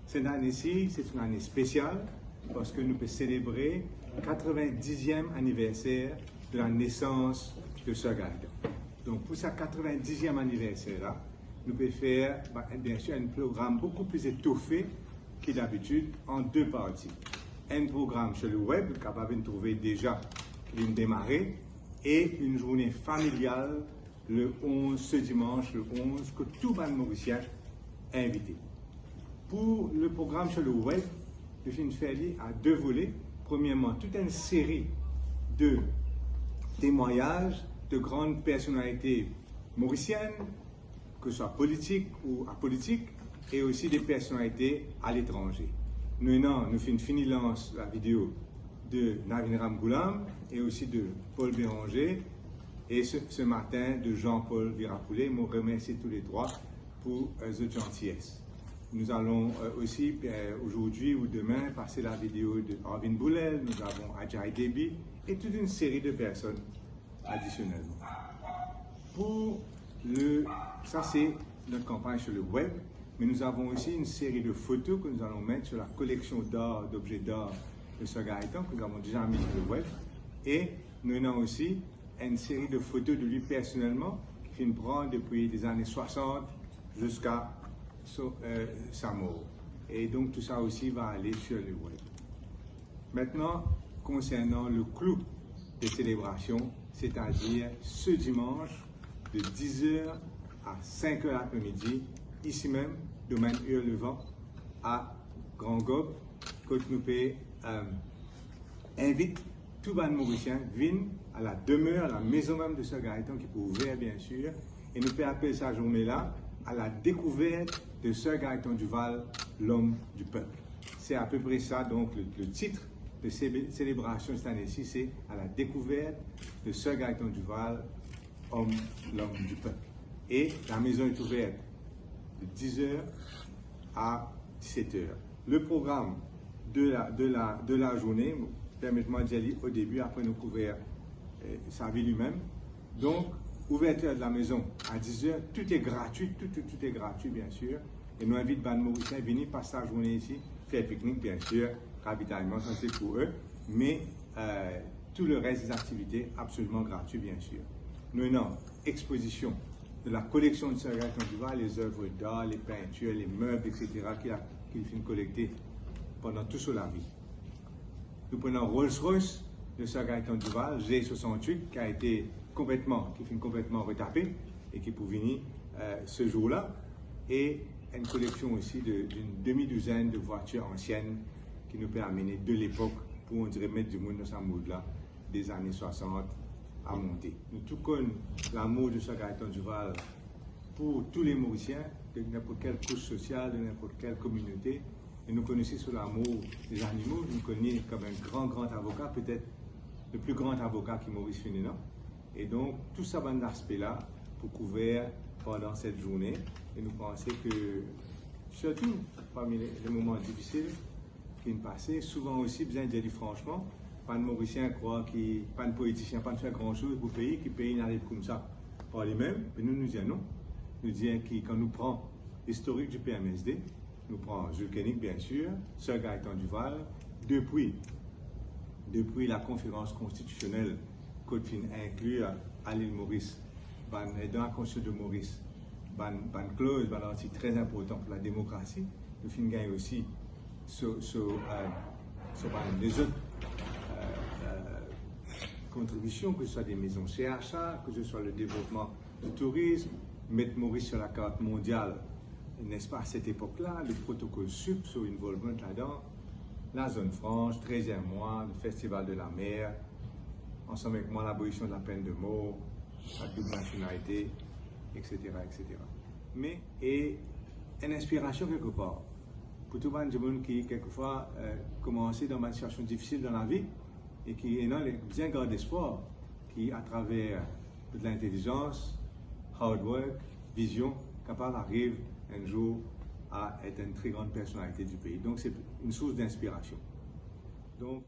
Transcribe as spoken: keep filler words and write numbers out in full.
Cette année-ci, c'est une année spéciale parce que nous pouvons célébrer quatre-vingt-dixième anniversaire de la naissance de Sir Gaëtan. Donc pour sa quatre-vingt-dixième anniversaire là, nous pouvons faire bah, bien sûr un programme beaucoup plus étoffé que d'habitude en deux parties. Un programme sur le web, capable de trouver déjà qui vient de démarrer, et une journée familiale le onze, ce dimanche le onze, que tout bann Morisien invité. Pour le programme sur le web, nou finn fer li a deux volets. Premièrement, toute une série de témoignages de grandes personnalités mauriciennes, que ce soit politique ou apolitique, et aussi des personnalités à l'étranger. Nou, nou finn fini lans la vidéo de Navinram Ghulam et aussi de Paul Bérenger, et ce, ce matin de Jean-Paul Virapoulet. Je remercie tous les trois pour euh, votre gentillesse. Nous allons euh, aussi euh, aujourd'hui ou demain passer la vidéo de Arvind Boolel, nous avons Ajay Deby et toute une série de personnes additionnellement. Pour le, ça c'est notre campagne sur le web, mais nous avons aussi une série de photos que nous allons mettre sur la collection d'art, d'objets d'art de Sir Gaëtan, que nous avons déjà mis sur le web. Et nous avons aussi une série de photos de lui personnellement, qu'il prend depuis les années soixante jusqu'à son- euh, sa mort. Et donc tout ça aussi va aller sur le web. Maintenant, concernant le clou des célébrations, c'est-à-dire ce dimanche de dix heures à cinq heures l'après-midi, ici même, domaine Hurlevent, à Grand Gob, kot nou pe euh, invit tou bann Morisien vinn à la demeure, à la maison même de Sir Gaëtan, qui pou ouver bien sûr, et nou pe apel sa zourne la à la découverte de Sir Gaëtan Duval, l'homme du peuple. C'est à peu près ça, donc, le, le titre de ces célébrations cette année-ci, c'est à la découverte de Sir Gaëtan Duval, homme, l'homme du peuple. Et la maison est ouverte de dix heures à dix-sept heures. Le programme de la, de la, de la journée, permettez-moi d'y aller au début, après nous couvrir euh, sa vie lui-même. Donc, ouverture de la maison à dix heures, tout est gratuit, tout, tout, tout est gratuit, bien sûr. Et nous invitons bann Morisien à venir passer la journée ici, faire pique-nique, bien sûr, ravitaillement, ça c'est pour eux. Mais euh, tout le reste des activités, absolument gratuit, bien sûr. Nous avons exposition de la collection de Sir Gaëtan Duval, les œuvres d'art, les peintures, les meubles, et cetera, qu'il a, qu'il a collecté pendant toute sa vie. Nous prenons Rolls Royce de Sir Gaëtan Duval, G soixante-huit, qui a été complètement, qui finit complètement retapé et qui pour venir euh, ce jour-là, et une collection aussi de- d'une demi-douzaine de voitures anciennes qui nous permet d'amener de l'époque pour, on dirait, mettre du monde dans sa mode-là, des années soixante à monter. Nous tout connaissons l'amour de Sir Gaëtan Duval pour tous les Mauriciens, de n'importe quelle couche sociale, de n'importe quelle communauté. Et nous connaissons sur l'amour des animaux, nous connaissons comme un grand, grand avocat, peut-être le plus grand avocat qui Maurice Fénénan. Et donc, tout ça, ben, l'aspect-là, pour couvrir pendant cette journée. Et nous pensons que, surtout parmi les, les moments difficiles qui nous passent, souvent aussi, besoin de dire franchement, pas de Mauricien croit que pas de politicien, pas de faire grand-chose pour le pays, que le pays n'arrive comme ça par lui-même. Mais nous, nous disons non. Nous disons que quand nous prenons l'historique du P M S D, nous prenons Jules Koenig, bien sûr, Sir Gaëtan Duval, depuis, depuis la conférence constitutionnelle, quand on inclut à, à l'île Maurice, ben, dans la constitution de Maurice, ben, ben clause, ben, c'est très important pour la démocratie. Nous finissons gagner aussi sur, sur, euh, sur ben, les autres euh, euh, contributions, que ce soit des maisons C H A, que ce soit le développement du tourisme, mettre Maurice sur la carte mondiale, n'est-ce pas, à cette époque-là, le protocole sup, son involvement là-dedans, la zone franche, treizième mois, le festival de la mer, ensemble avec moi, l'abolition de la peine de mort, la double nationalité, et cetera, et cetera. Mais, et une inspiration quelque part, pour tout le monde qui, quelquefois, euh, commence dans une situation difficile dans la vie, et qui est dans les bien grand espoir, qui, à travers de l'intelligence, hard work, vision, capable d'arriver un jour à être une très grande personnalité du pays. Donc, c'est une source d'inspiration. Donc,